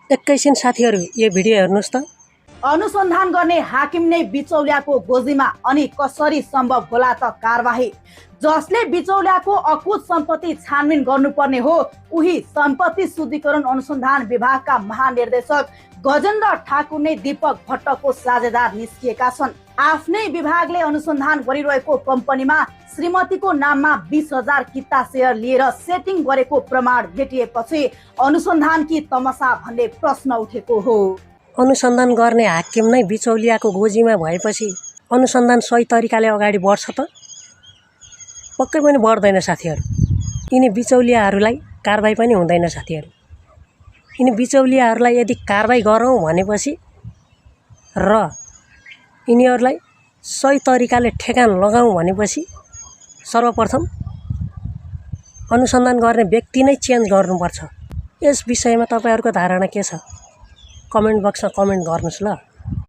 एकैछिन साथीहरू यो भिडियो हेर्नुस् त। अनुसन्धान गर्ने हाकिम नै बिचौलियाको गोजीमा, अनि कसरी सम्भव होला त कारबाही? जसले बिचौलियाको अकुत सम्पत्ति छानबिन गर्नुपर्ने हो उही सम्पत्ति शुद्धिकरण अनुसन्धान विभागका महानिर्देशक गजेन्द्र ठाकुर नै दीपक भट्टको साझेदार निस्किएका छन्। आफ्नै विभागले अनुसन्धान गरिरहेको कम्पनीमा श्रीमतीको नाममा 20,000 किता सेयर लिएर सेटिङ गरेको प्रमाण भेटिएपछि अनुसन्धान कि तमसा भन्ने प्रश्न उठेको हो। अनुसन्धान गर्ने हाकिम नै बिचौलियाको गोजीमा भएपछि अनुसन्धान सही तरिकाले अगाडि बढ्छ त? पक्कै पनि बढ्दैन साथीहरू। यिनी बिचौलियाहरूलाई कारबाही पनि हुँदैन साथीहरू। यिनी बिचौलियाहरूलाई यदि कारबाही गरौँ भनेपछि र यिनीहरूलाई सही तरिकाले ठेगान लगाउँ भनेपछि सर्वप्रथम अनुसन्धान गर्ने व्यक्ति नै चेन्ज गर्नुपर्छ। यस विषयमा तपाईँहरूको धारणा के छ? कमेन्ट बक्समा कमेन्ट गर्नुहोस् ल।